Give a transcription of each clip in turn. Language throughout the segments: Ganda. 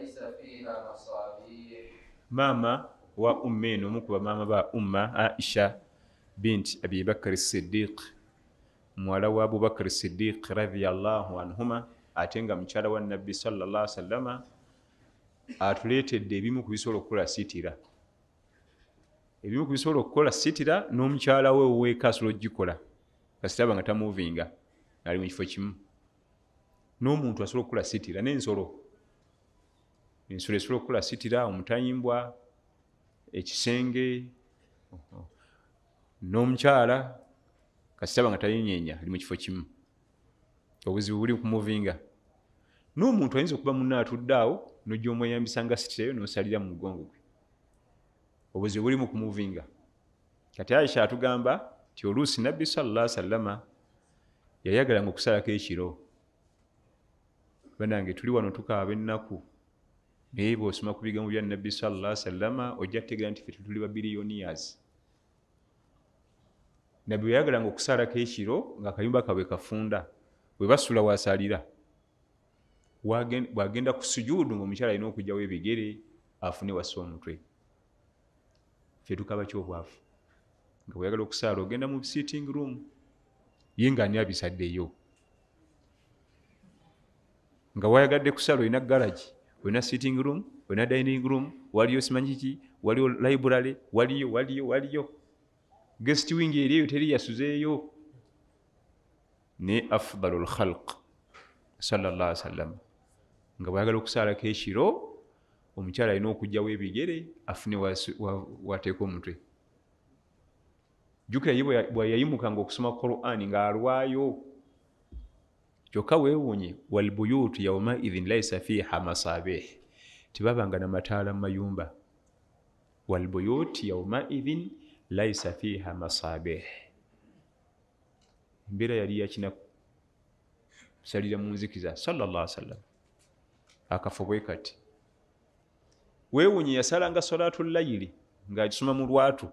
ليس فيها مصابيح. Maama wa umma eno, omu ku bamaama ba umma, Aisha bint Abibakari Sidiq, muwala wa Abubakari Sidiq radiallahu anhuma, ate nga mukyala wa Nabbi sallallahu sallama, atuleetedde ebimu ku bisobola okukola sitira, ebimu ku bisobola okukola sitira n'omukyala we oweeka asobola okugikola kasita aba nga tamuvinga, ali mu kifo kimu. N'omuntu asobola okukola sitira, n'ensolo, ensolo esobola okukola sitira, omutayimbwa, ekisenge, n'omukyala kasita aba nga tayenyeenya, ali mu kifo kimu. Obuzibu buli kumuvinga. N'omuntu ayinza okuba munne atudde awo n'ojja omweyambisa nga sitirayo n'osalira mu mugongo gwe. Obuzibu buli mu kumuvinga. Kati Aisha atugamba nti oluusi Nabbi sallallahu alaihi wasallama yayagalanga okusalako ekiro. Banange, tuli wano tukaaba ennaku, naye bw'osoma ku bigambo bya Nabbi sallallahu alaihi wasallama ojja kutegeera nti ffe tuli ba billionaires. Nabbi bwe yayagalanga okusalako ekiro ng'akayumba kaabwe kafunda, bwe basula wasalira, bw'agenda ku sujuudu ng'omukyala alina okugyawo ebigere afune wassa omutwe. Ffe tukaba ki obwavu nga bw'oyagala okusaala ogenda mu sitting room, ye nga ani abisaddeyo? Nga wayagadde kusaala olina garage, olina sitting room, olina dining room, waliyo simanyi kiki, waliyo library, waliyo waliyo waliyo guest wing eri eyo teri yasuzeeyo. Ne afdalul khalq sallallahu alaihi wasallam nga bw'ayagala okusaalako ekiro omukyala alina okugyawo ebigere afune wateeka omutwe. Jjukira ye bwe yayimukanga okusoma Qur'ani ng'alwayo. Kyokka weewuunye, walbuyutu yaumaidhin laisa fiha masabih, tebabanga na mataala mu mayumba. Walbuyut yaumaidhin laisa fiha masabih, embeera yali yakinaku, salira mu nzikiza sallallahu alaihi wasallam. Akafo bwe kati. Weewuunye, yasalanga salatu layili ng'agisoma mu lwatu,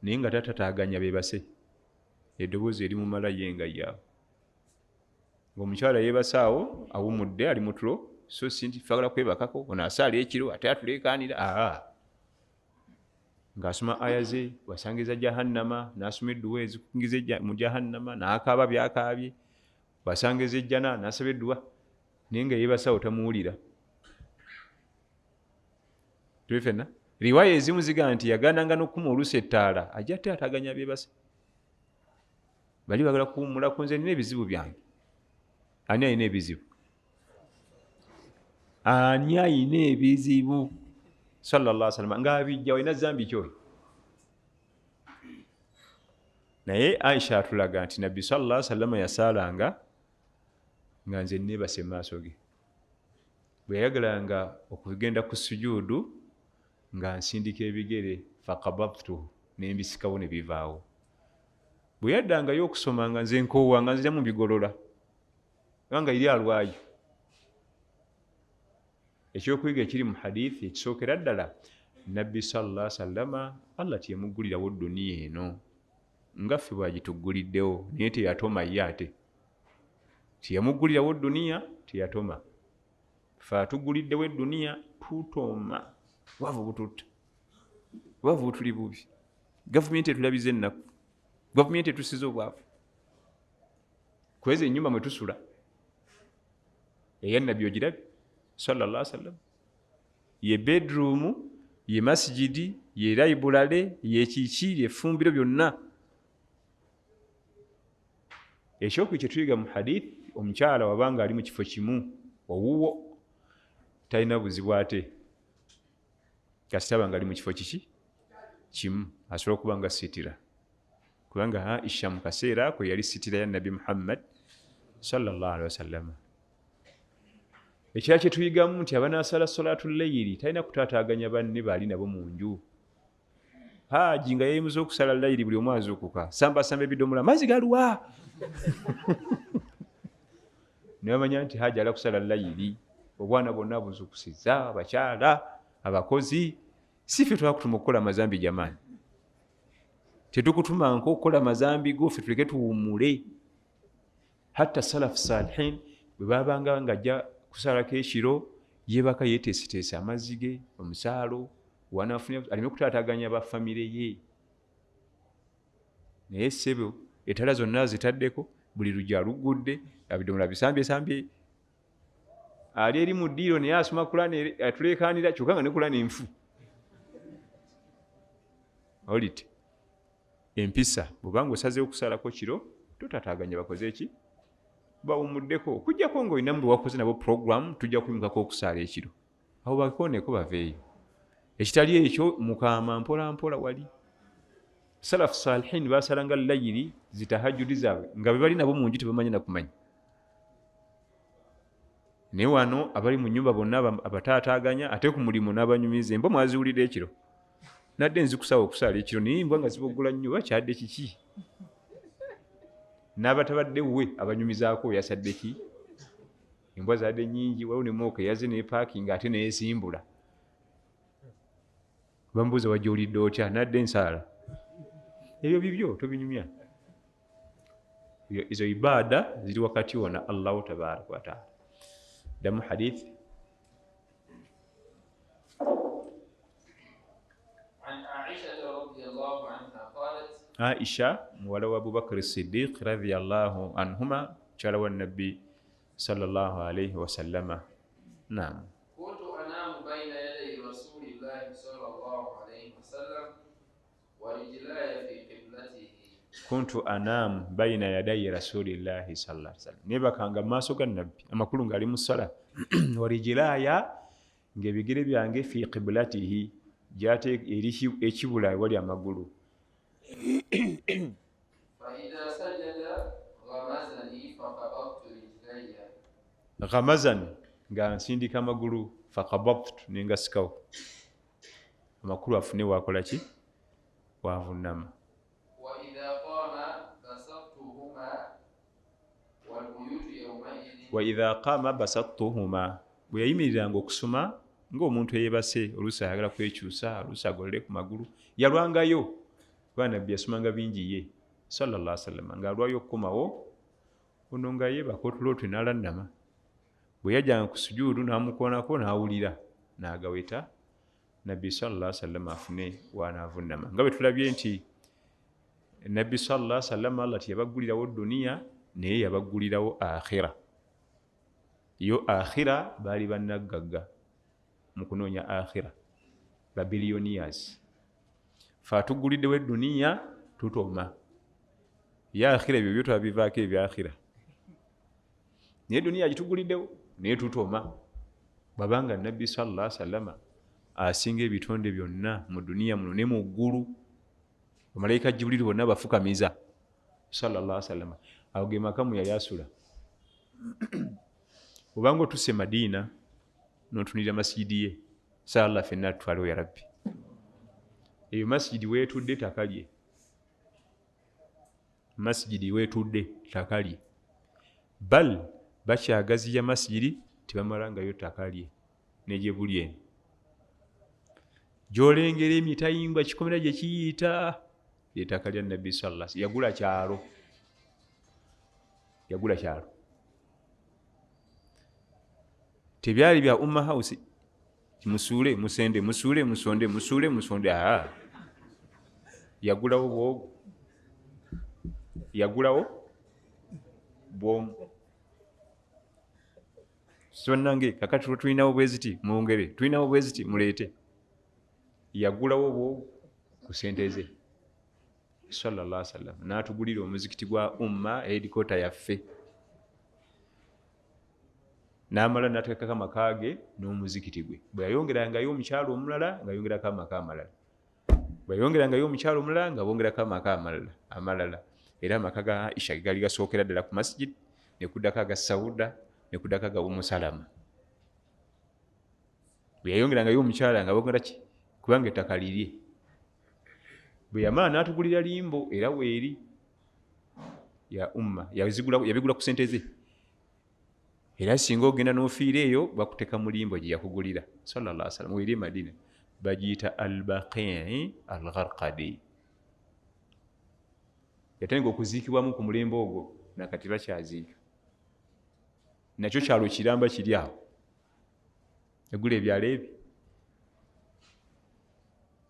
naye nga tatataaganya beebase, eddoboozi erimumala ye nga yaawo ng'omukyala yeebasaawo awumudde ali mu tulo, so si nti fagala kwebakako ono asaala ekiro ate atuleekaanira. Aa, ng'asoma aya ze wasangiza jahannama, n'asoma edduwa ezikuingiza mu jahannama, n'akaaba byakaabye, wasangiza ejjana n'asaba edduwa, naye nga yeebasaawo tamuwulira. Tuli ffenna. Riwaya ezimu zigamba nti yagaananga n'okukuma oluusi ettaala ajja ate ataganya beebase, bali bagala kuwummulako, nze nina ebizibu byange. Ani alina ebizibu? Ani alina ebizibu? Sallallahu alaihi wasallam ng'abijja, olina zambi kyoyo. Naye Aisha atulaga nti Nabbi sallallahu alaihi wasallam yasaalanga nga nze neebase mu maaso ge. Bwe yayagalanga okugenda ku sujuudu nga nsindika ebigere, faqabadtuhu, ne mbisikawo ne bivaawo. Bwe yaddangayo okusoma nga nze nkoowa, nga nziramu mbigolola, kubanga eri alwayo. Ekyokuyiga ekiri mu hadithi ekisookera ddala, Nabbi sallallahu alaihi wasallama Allah teyamuggulirawo duniya eno nga ffe bw'agitugguliddewo, naye teyatoma ye, ate teyamuggulirawo duniya, teyatoma. Ffe atugguliddewo edduniya tutoma, bwavu bututta, bwavu butuli bubi, gavumenti etulabiza ennaku, gavumenti etusiza obwavu. Kweza ennyumba mwe tusula eya Nabbi ogirabye sallallahu alaihi wasallam, ye bedroom, ye masjidi, ye library, ye kiki, ye ffumbiro, byonna. Ekyokubiri kye tuyiga mu hadith, omukyala wabanga ali mu kifo kimu owuwo talina buzibu, ate kasita aba nga ali mu kifo kiki kimu asobola okuba nga sitira, kubanga Aisha mu kaseera ako yali sitira ya Nabbi Muhammad sallallahu alaihi wasallam. Ekirala kye tuyigamu nti abanaasala salatu layiri talina kutaataaganya banne baali nabo mu nju. Haji nga yeeyimuza okusala layiri, buli omu azuukuka sambasamba ebidomola, mazzi galuwa, ne bamanya nti haji ala kusala layiri, obwana bwonna buzukusiza, abakyala, abakozi. Si ffe twakutuma okukola amazambi, jamaani, tetukutumanko okukola amazambi go, ffe tuleke tuwummule. Hatta salafu salihin bwe babanga nga ajja kusalako ekiro, Yebaka yeteeseteese amazzi ge, omusaalo, wanafuna aleme kutaataganya ba famire ye. Naye ssebo ettala zonna zitaddeko, buli luggi aluggudde, ebidomola bisambyesambye, ali eri mu ddiiro naye asoma Kulaani atuleekaanira kyokka nga ne Kulaani nfu. Olite empisa bw'obanga osazeewo okusalako kiro totataaganya bakoze ki, bawumuddeko, okuggyako ng'olinamu bwe wakoze nabo program tujja kuyimukako okusaala ekiro, abo bakooneko baveeyo. Ekitali ekyo mukaama mpola mpola. Wali salafu salihin basalanga layiri zitahajjudi zaabwe nga be bali nabo mu nju tebamanyi nakumanya, naye wano abali mu nnyumba bonna abataataaganya, ate ku mulimu n'abanyumiza embwa mwaziwulidde ekiro. Nadde nzikusawa okusaala ekiro naye embwa nga ziboggula nnyo, bakyadde kiki? N'abatabadde we abanyumizaako yasadde ki? Embwa zadde nnyingi, waliwo ne mooka eyaze ne paakinga ate neesimbula. Bamubuuza wajja olidde otya? Nadde nsaala. Ebyo bibyo tobinyumya. Ezo ibaada ziri wakati wona Allahu tabaraka wataala. Ddamu hadith. عن عائشة رضي الله عنها قالت Aisha muwala wa Abubakari Sidiq radiallahu anhuma, mukyala wa Nabbi sallallahu alaihi wasallama. Nam. كنت أنام بين يدي رسول الله صلى الله عليه وسلم ورجلاي في قبلته. Kuntu anaamu baina yadayi rasulillahi sallallahu alaihi wasallam, nebakanga mu maaso ga Nabbi, amakulu ng'ali mu ssala, warijilaya, ng'ebigere byange, fi qiblatihi, gyate eri ekibula ewali amagulu. فإذا سجد غمزني فقبضت رجلي. Ghamazan, nga nsindika amagulu, fakababtu, nengasikawo, amakulu afune wakola ki, wavunama. وإذا قام بسطتهما والبيوت يومئذ Waidha qama basattuhuma, bwe yayimiriranga okusoma ng'omuntu eyebase, oluusi ayagala kwekyusa, oluusi agolole ku magulu, yalwangayo kuba Nabbi yasomanga bingi ye sallallahu sallama, ng'alwayo okukomawo ono nga yeebaka otulo twe n'alannama. Bwe yajjanga ku sujuudu n'amukoonako n'awulira n'agaweta, Nabbi sallallahu sallama afune wanaavunama. Nga bwe tulabye nti Nabbi sallallahu sallama Allah teyabaggulirawo duniya, naye yabaggulirawo akhira. Yo akhira baali bannaggagga mu kunoonya akhira, babillionaires. Fe atuguliddewo eduniya tutoma, ye akhira ebyo byo twabivaako ebyakhira, naye duniya gituguliddewo naye tutoma. Bwabanga Nabbi sallallahu sallama asinga ebitonde byonna mu duniya muno ne mu ggulu, bamalayika Jibuliru bonna bafukamiza sallallahu sallama, ago ge makamu yali asula. Obanga otuse Madiina n'otunulira masijidi ye, sala Allah fenna tutwalewo ya Rabbi. Eyo masijidi weetudde ttaka lye, masijidi weetudde ttaka lye, bal bakyagaziya masijidi tebamalangayo ttaka lye ne gye buli eno gy'olengera emitayimbwa kikomera gye kiyita ettaka lya Nabbi sallallahu alaihi. Yagula kyalo, yagula kyalo, tebyali bya Umma House, musuule musende, musuule musonde, musuule musonde. Aa, yagulawo bwogu, yagulawo bwomu. So nange kakati tulinawo bweziti mwongere, tulinawo bweziti muleete. Yagulawo bwogu ku sente ze sallallahu alaihi wasallam, n'atugulira omuzikiti gwa Umma, headquarter yaffe, n'amala n'ateekako amaka ge n'omuzikiti gwe. Bwe yayongerangayo omukyalo omulala ng'ayongerako amaka amalala, bwe yayongerangayo omukyalo omulala nga bongerako amaka amalala. Era amaka ga Aisha ge gaali gasookera ddala ku masjid, ne kuddako aga Sawuda, ne kuddako aga Umusalama. Bwe yayongerangayo omukyala nga bongera ki, kubanga ettaka lirye. Bwe yamala n'atugulira limbo, era weeri ya Umma, yabigula ku sente ze. Era singa ogenda n'ofiira eyo bakuteeka mu limbo gye yakugulira sallallahu alaihi wasallam, weeri e Madina, bagiyita Albaqii Algharqadi. Yatandika okuziikibwamu ku mulembe ogwo, nakati bakyaziika, nakyo kyalo kiramba kiri awo. Yagula ebyalo ebyo,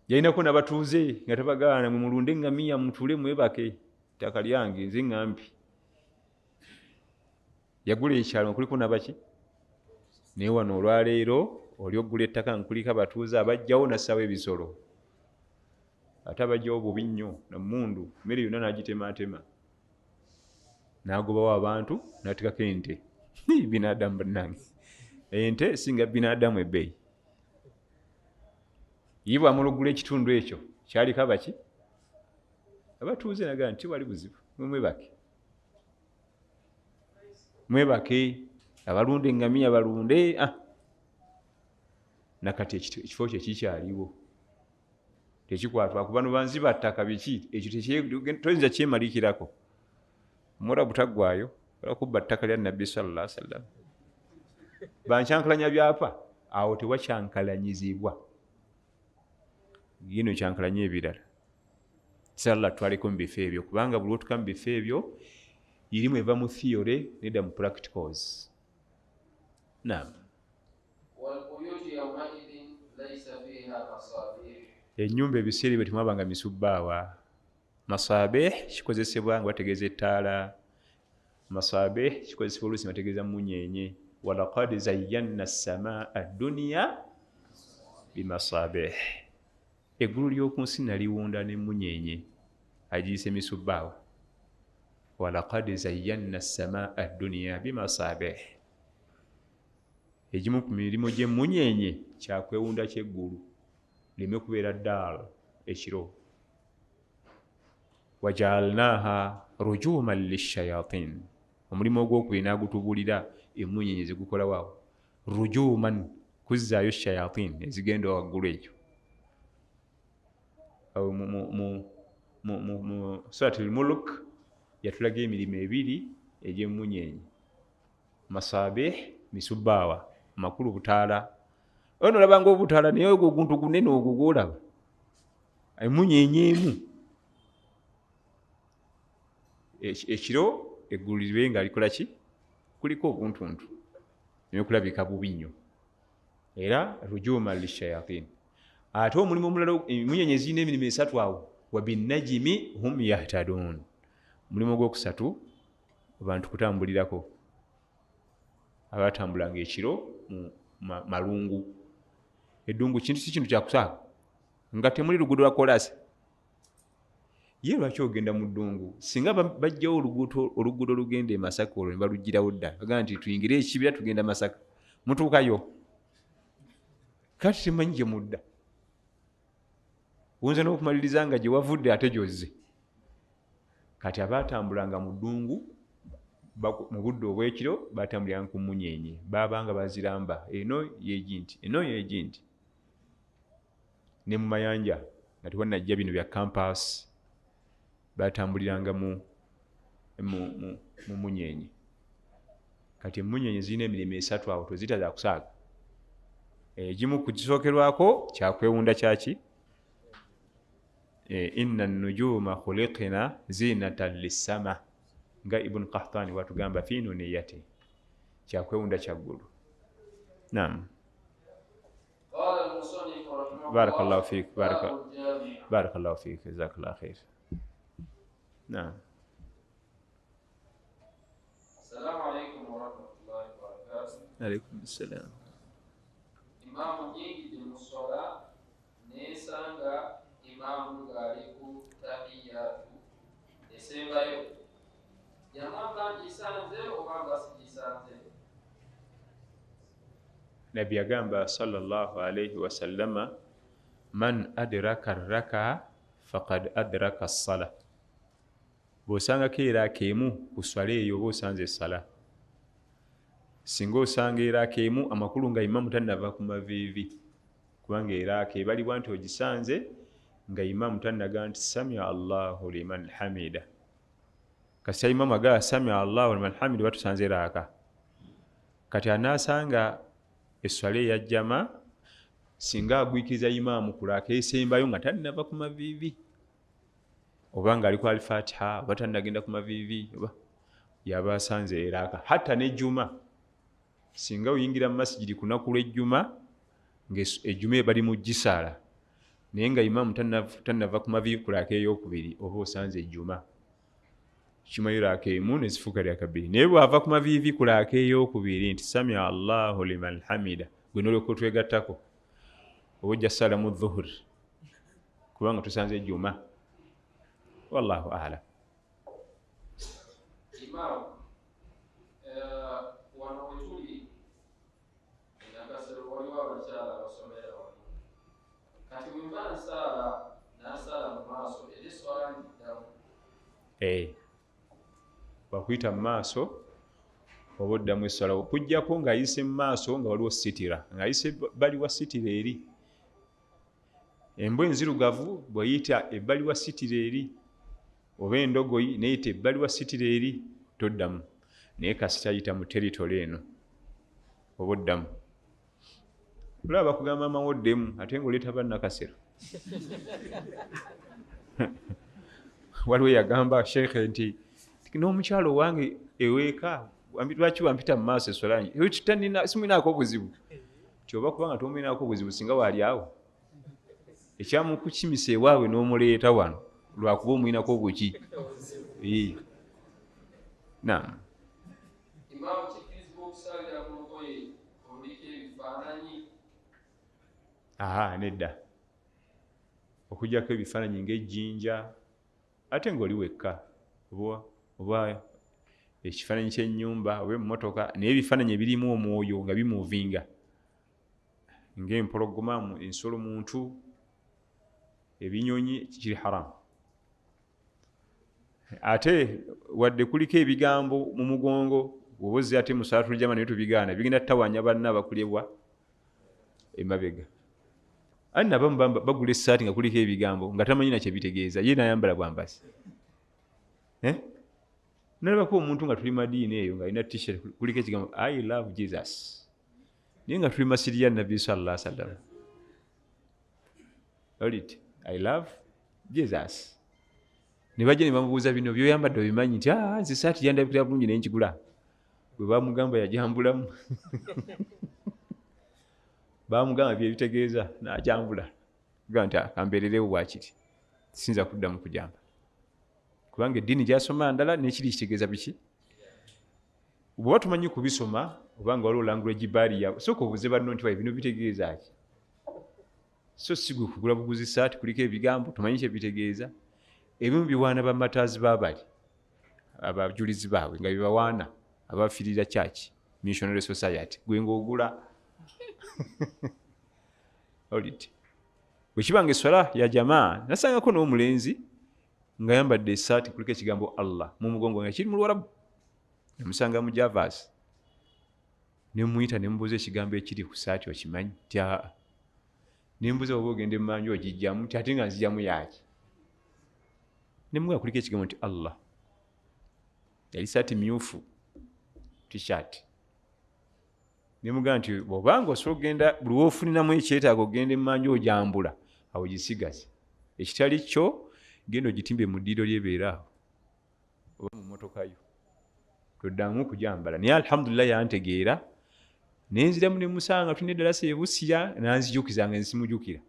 yalinako nabatuuze nga tabagaana, mwe mulunde eŋŋamiya mutuule mwebake, ttaka lyange nze ŋŋambi. Yagula ekyalo kuliko nabaki, naye wano olwaleero oli ogula ettaka nkuliko abatuuze abajjawo nassawo ebisolo, ate abajjawo bubi nnyo namundu, mmere yonna n'agitematema n'agobawo abantu n'ateekako ente. Binadamu bannange, ente singa binadamu ebbeeyi. Ye bw'amala ekitundu ekyo kyaliko abaki abatuuze, nagaa nti wali buzibu, mwebake mwebake, abalunde eŋŋamiya balunde. Nakati ekifo kye kikyaliwo tekikwatwa kuba no banzi battaka biki, ekyo toyinza kyemalikirako. Omuwarabu taggwayo olwakubba ttaka lya Nabbi sallallahu alaihi wasallam, bankyankalanya byapa awo tewakyankalanyizibwa, yino kyankalanya ebirala. Sallallahu twaleko mu bifo ebyo, kubanga buli lwotuka mu bifo ebyo irimu eva mu theory nedda mu practicals. Naam. Ennyumba ebiseera ebyo temwabanga misubbaawa. Masabih kikozesebwa nga bategeeza ettaala, masabih kikozesebwa oluusi bategeeza munyenye. Walaqad zayyanna ssamaa adduniya bimasabih, eggulu ly'oku nsi naliwunda n'emunyenye, agiyise misubbaawa. Walaqad zayyanna ssamaa adduniya bimasabih, egimu ku mirimu gy'emunyenye kyakwewunda ky'eggulu leme kubeera ddaala ekiro. Wajaalnaha rujuman lishayatin, omulimu ogwokubiri n'agutubulira emunyenye zigukolawo rujuman, kuzzaayo shayatin ezigenda waggulu ekyo. Awo mu Suratul Mulk yatulaga emirimu ebiri egy'emunyenye, masabih misubbaawa, amakulu butaala. Ono olabanga obutaala naye ogwo oguntu gunene ogwo gwolaba emunyenye emu ekiro eggulu libe nga likola ki, kuliko obuntuntu nekulabika bubi nnyo, era rujuma lishayatin. Ate omulimu omulala emunyenye zirina emirimu esatu awo, wabinnajimi hum yahtadun, omulimu ogwokusatu abantu kutambulirako, abatambulanga ekiro mu malungu. Eddungu kintu si kintu kyakusaaga nga temuli luguudo lwa koolaasi. Ye lwaki ogenda mu ddungu? Singa bajjawo oluguudo olugenda e Masaka olwo ne balugirawo ddala, bagamba nti tuyingire ekibira tugenda Masaka, mutuukayo kati temanyi gye mudda, oyinza n'okumaliriza nga gye wavudde ate gy'ozze. Kati abaatambulanga mu ddungu mu budde obw'ekiro batambuliranga ku munyenye, baabanga baziramba eno yeegi nti eno yeegi nti. Ne mu mayanja nga tewannajja bino bya campus, batambuliranga mu munyenye. Kati emunyenye zirina emirimu esatu awo toziyita za kusaaga. Egimu ku kisookerwako kyakwewunda kyaki, inna nujuma khuliqna zinatan lissama, nga Ibn Qahtani watugamba fi nuniyati, kyakwewunda kyaggulu. Naam. Barakallahu fik, barakallahu fik, jazakallahu khair. Naam. Assalamu alaikum warahmatullahi wabarakatuh. Alaikum assalam. Imamu nyingi mu swala nesanga imamu ng'ali ku tahiyatu esembayo, yamanga ngisanze oba nga sigisanze? Nabbi yagamba sallallahu alayhi wasallama, man adraka raka faqad adraka ssala. Bw'osangako eraaka emu ku swala eyo oba osanze essala. Singa osanga eraaka emu, amakulu nga imamu tannava ku maviivi, kubanga eraaka ebalibwa nti ogisanze nga imamu tannaga nti samia Allahu liman hamida. Kasita imamu agamba samia Allahu liman hamida oba tusanze eraaka. Kati anaasanga esswala eya jjama singa agwikiriza imaamu ku raaka esembayo nga tannava ku maviivi, oba nga ali ku Alfatiha oba tannagenda ku maviivi, oba yaba asanze eraaka. Hatta n'ejjuma, singa oyingira mu masigiri ku lunaku lw'ejjuma Ng'ejjuma bali mu gisaala naye nga imaamu tannava ku maviivi ku raaka ey'okubiri, oba osanze ejjuma kimayo raaka emu ne zifuuka raaka bbiri. Naye bw'ava ku maviivi ku raaka ey'okubiri nti samia Allahu liman hamida, gwe n'olyoka otwegattako, oba ojja ssaala mu dhuhuri kubanga tusanze ejjuma. Wallahu a'lam. Imam, wano wetuli Nakasero waliwo abakyala abasomera wano. Kati bwe mba nsaala n'asaala mu maaso, era esswala ngiddamu? Bakuyita mu maaso oba oddamu esswala, okuggyako ng'ayise mu maaso nga waliwo sitira, ng'ayise bali wa sitira eri. Embwa enzirugavu bw'eyita ebbali wa sitira eri, oba endogoyi n'eyita ebbali wa sitira eri, toddamu. Naye kasita ayita mu territory eno oba oddamu. Olaba bakugamba amawo oddemu ate ng'oleeta bannakasero. Waliwo yagamba sheikhe nti n'omukyalo wange eweeka lwaki wampita mu maaso esswala simulinaako obuzibu. Ti oba kubanga tomulinaako obuzibu singa waali awo ekyamukukimisa ewaabwe n'omuleeta wano lwakuba omulinako obuki. Naam. Imaamu, kikkirizibwa okusalira mu lugoye oluliko ebifaananyi? Aha, nedda. Okuggyako ebifaananyi ng'ejjinja ate ng'oli wekka, oba ekifaananyi ky'ennyumba oba emmotoka, naye ebifaananyi ebirimu omwoyo nga bimuvinga ng'empologoma, ensolo, muntu, ebinyonyi, kiri haramu. Ate wadde kuliko ebigambo mu mugongo, bw'oba ozze ate mu salaatul jama naye tubigaana, bigenda ttawaanya banna abakulebwa emabega. Anna abamu bagula essaati nga kuliko ebigambo nga tamanyi na kye bitegeeza, ye n'ayambala bwambazi. Nalabako omuntu nga tuli Madiina eyo ng'alina t-shirt kuliko ekigambo I love Jesus, naye nga tuli masiri ya Nabbi sallallahu alaihi wasallam. Olit I love Jesus. Ne bajja ne bamubuuza bino by'oyambadde obimanyi? Nti nze saati yandabikira bulungi naye nkigula. Bwe bamugamba yajambulamu. Bamugamba bye bitegeeza n'ajambula. Gamba nti kambeererewo bwakiri, siyinza kuddamu kujamba kubanga eddiini gy'asoma ndala n'ekiri kitegeeza biki. Bw'oba tumanyi kubisoma obanga waliwo language barrier, sooka obuuze banno nti bino bitegeeza ki. So si gwe kugula buguzi saati kuliko ebigambo tumanyi kye bitegeeza. Ebimu biwaana bamataazi baabali abajulizi baabwe nga bibawaana abafiirira church missionary society, gwe ng'ogula. Olit bwe kiba nga esswala ya jamaa, nasangako n'omulenzi ng'ayambadde essaati kuliko ekigambo Allah mu mugongo nga kiri mu Luwarabu. Namusanga mu Javas ne muyita ne mubuuza ekigambo ekiri ku saati okimanyi? Nti aa. Ne mbuuza oba ogenda emmanju ogijjamu? Nti ate nga nzijjamu yaaki? Ne mugamba kuliko ekigambo nti Allah. Yali saati myufu t-shirt. Ne mugamba nti bw'obanga osobola okugenda buli w'ofuniramu ekyetaago ogenda emmanju ojambula, awo gisigaze. Ekitali kyo genda ogitimbe mu ddiiro lyebeera awo oba mu mmotoka yo, toddamu kujambala. Naye alhamdulillah yantegeera, nenziramu ne musanga tulina eddalasa e Busia, nanzijukiza nga nsimujukira.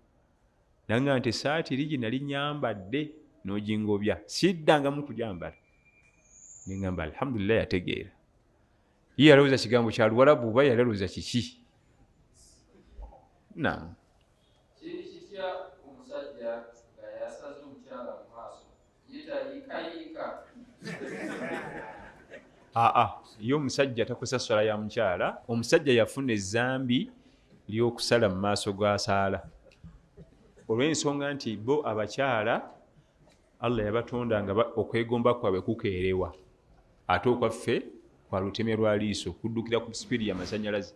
Nanga nti essaati eri gye nali nyambadde n'ogingobya, siddangamu kujambala. Ne ngamba alhamdulillah yategeera. Ye yalowooza kigambo kya Luwarabu oba yalowooza kiki? Naam. Kiri kitya omusajja nga yasaze omukyala mu maaso ye tayiikayiika? Aa, ye omusajja takosa swala ya mukyala. Omusajja yafuna ezambi ly'okusala mu maaso g'asaala olw'ensonga nti bo abakyala Allah yabatonda nga okwegomba kwabwe kukeerewa, ate okwaffe kwa lutemya lwa liiso, kuddukira ku sipiidi y'amasannyalaze.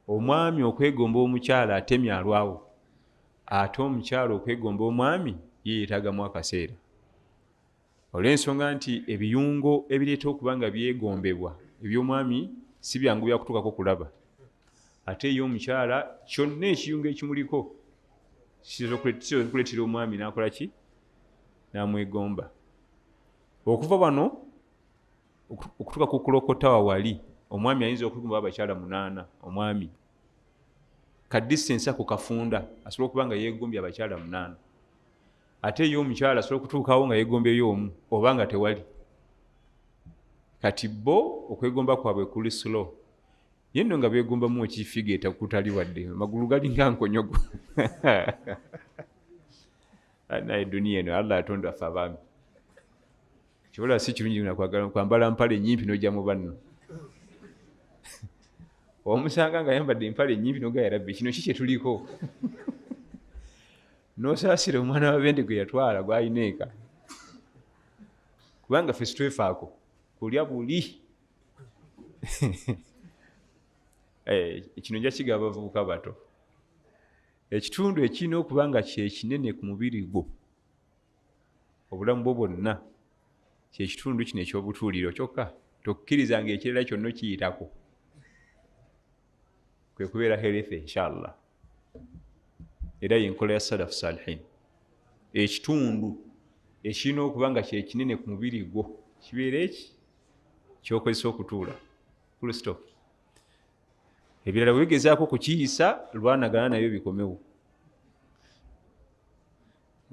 Omwami okwegomba omukyala atemya alwawo, ate omukyala okwegomba omwami ye yeetaagamu akaseera, olw'ensonga nti ebiyungo ebireeta okuba nga byegombebwa eby'omwami si byangu byakutuukako kulaba, ate ye omukyala kyonna ekiyungo ekimuliko kisobola okuleetera omwami n'akola ki? N'amwegomba. Okuva wano okutuuka ku kulokotawa wali omwami ayinza okwegomba abakyala 8. Omwami Ka distance ako kafunda, asobola okuba nga yeegombye abakyala 8, ate ye omukyala asobola okutuukawo nga yeegombyeyo omu oba nga tewali. Kati bo okwegomba kwabwe kuli slow, ye nno nga beegombamu ekifiga etakutali wadde amagulu galinga nkonyogo. Naye duniya eno Allah atonda ffe abaami, kibula si kirungi kwambala mpale nyimpi n'ojja mu banno. Omusanga nga ayambadde empale nyimpi n'ogamba ya Rabbi, kino ki kye tuliko? N'osaasira omwana wa bende gwe yatwala gw'alina eka, kubanga ffe situwefaako kulya buli. Kino nja kigaba abavubuka bato, ekitundu ekirina okuba nga kyekinene ku mubiri gwo obulamu bwo bwonna kyekitundu kino ekyobutuuliro kyokka, tokkirizanga ekirala kyonna okiyitako, kwe kubeera healthy inshallah. Era yenkola ya salafu salihin, ekitundu ekirina okuba nga kyekinene ku mubiri gwo kibeera eki kyokozesa okutuula, full stop. Ebirala wegezaako okukiyisa lwanagana nayo bikomewo.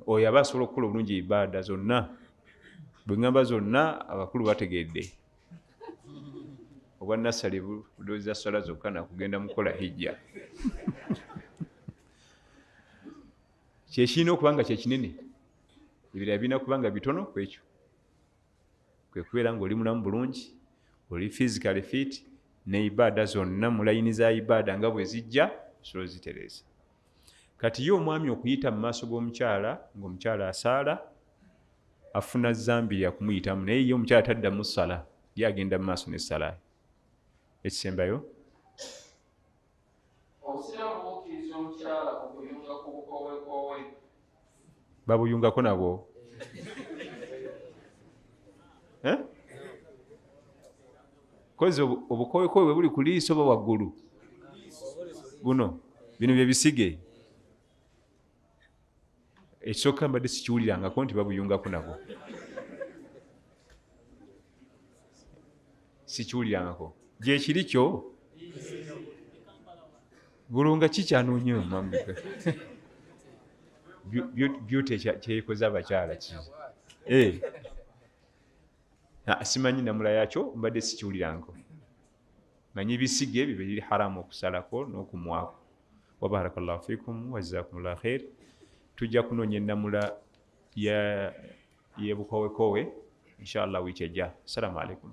Oyo aba asobola okukola obulungi ibaada zonna, bwe ŋŋamba zonna abakulu bategedde, obwa nasale budooza swala zokka nakugenda mukola hijja. Kyekirina okuba nga kyekinene, ebirala birina kuba nga bitono ku ekyo, kwe kubeera ng'oli mulamu bulungi, oli physically fit, ne ibaada zonna mu layini za ibaada nga bwe zijja osobola ozitereeza. Kati ye omwami okuyita mu maaso g'omukyala ng'omukyala asaala afuna zambi ya kumuyitamu, naye ye omukyala taddamu ssala, ye agenda mu maaso n'essala. Ekisembayo, Obusiraamu bukkiriza omukyala okuyunga ku bukowekowe? Babuyungako nabwo? Kozi obukowekowe bwe buli ku liiso oba waggulu? Buno bino bye bisige. Ekisooka mbadde sikiwulirangako nti babuyungako nabwo, sikiwulirangako. Gyekiri kyo bulunga kikyanoonya omambuka beauty kyekoze abakyala ki? Simanyi namula yakyo, mbadde sikiwulirangako. Manyi bisige ebyo biri haramu okusalako n'okumwako. Wabarakallahu fikum wa jazakumullahu khair. Tujja kunoonya ennamula yebukowekowe inshallah wiiki ejja. Assalamu alaikum.